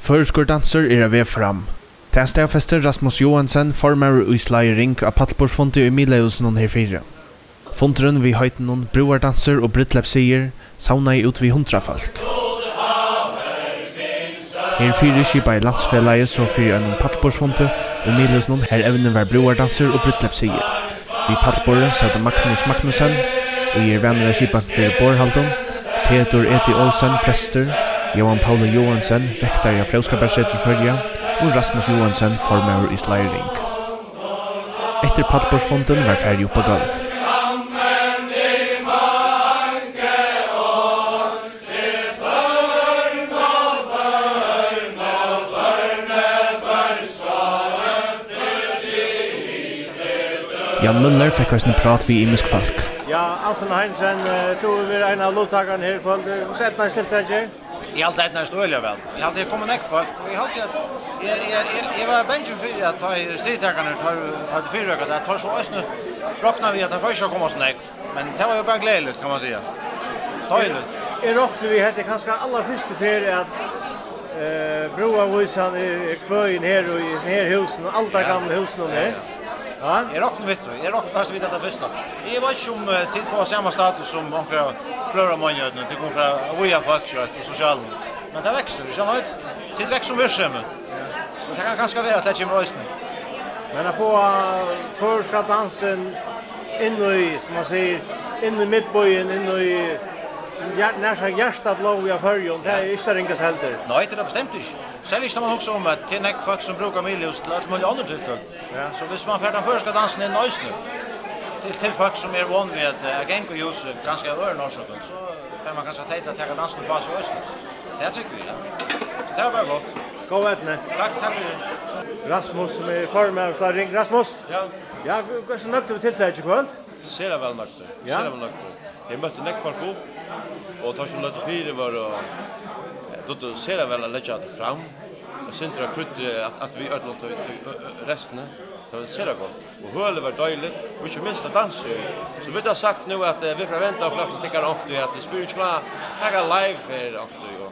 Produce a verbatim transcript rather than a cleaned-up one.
Føroyskur dansur er á veg fram. Tað staðfestir Rasmus Johansen, formaður í Sláið Ring, á pallborðsfundi í Miðleiðhúsinum herfyri. Fundurin við heitinum Brúðardansur og Brúdleypssigur savnaði út við hundrað fólk. Herfyri skipaði landsfelagið so fyri einum pallborðsfundi í Miðleiðhúsinum, har evnið var Brúðardansur og Brúdleypssigur. Við pallborðið sótu Magnus Magnussen, ið er vanur at skipa fyri borðhaldum, Theodor Edi Olsen, prestur, Jóhan Pauli Johansen, rektari á Fróðskaparsetri Føroya, og Rasmus Johansen, formaður í Sláið Ring. Eftir pallborðsfundin var farið upp á gólv. Jan Møller fekk eisini prát við ymisk fólk. Ja, Alfred Heinsen, eh, tú hevur verið ein av luttakarunum her í kvøld. Hvussu eydnaðist tiltakið? Eg haldi, tað eydnaðist øgiliga væl. Eg haldi, her komu nógv fólk, og eg haldi, at eg, eg, eg, eg var bangin fyri, at tá ið stigtakararnir, teir høvdu fyrireikað, at teir so eisini roknaðu við, at teir fóru ikki at koma so nógv. Men tað var jú bara gleðiligt, kann man siga. Deiligt. Eg rokni við, hetta er kanska allarfyrstu ferð, at, eh, brúðarvísan er, er kvøðin her í, í hesum her húsinum, aldargamla húsinum her. Ja. Eg rokni við tí. Eg rokni faktiskt við hetta fyrsta. Eg veit ikki, um, eh, tit fáa sama status sum onkrar brøðrameinigheitini, tit koma frá víða fólk, so, í sosialum. Men tað veksur, ikki sant? Tit veksa um virksemi. So tað kann kanska vera, at tað kemur eisini. Men at fáa føroyska dansin inn í, sum man sigur, inn í miðbýin, inn í hjar-, nær sagt hjartablóðið av Føroyum, tað er ikki tað ringasta heldur. Nei, tað er tað bestemt ikki. Serliga ikki, tá man hugsar um, at tað er nógv fólk, sum brúka Miðleiðhúsið til øll møgulig onnur tiltøk. Ja. So viss man fær tann føroyska dansin inn eisini, til, til fólk, sum eru von við at, eh, at ganga í húsið, kanska av øðrum orsøkum, so fær man kanska tey til at taka dansin upp á seg eisini. Tað trúgvi eg, ja. So tað er bara gott. Góða eydnu. Takk, takk fyri. Rasmus, sum er formaður í Sláið Ring. Rasmus? Ja. Ja, hvussu nøgdur við tiltakið í kvøld? Sera væl nøgdur. Ja. Sera væl nøgdur. Her møttu nógv fólk upp, og teir sum løgdu fyri vóru, eh, dugdu sera væl at leggja tað fram. Eitt sindur av kryddi at, at við øllum tí, tí, ø, ø, restini. Tað var sera gott. Og hølið var deiligt, og ikki minst at dansa í. So vit hava sagt nú, at, eh, vit fara at venda okkum aftur til tykkara onkuntíð, at eg spyr ikki, hvat taka live her onkuntíð.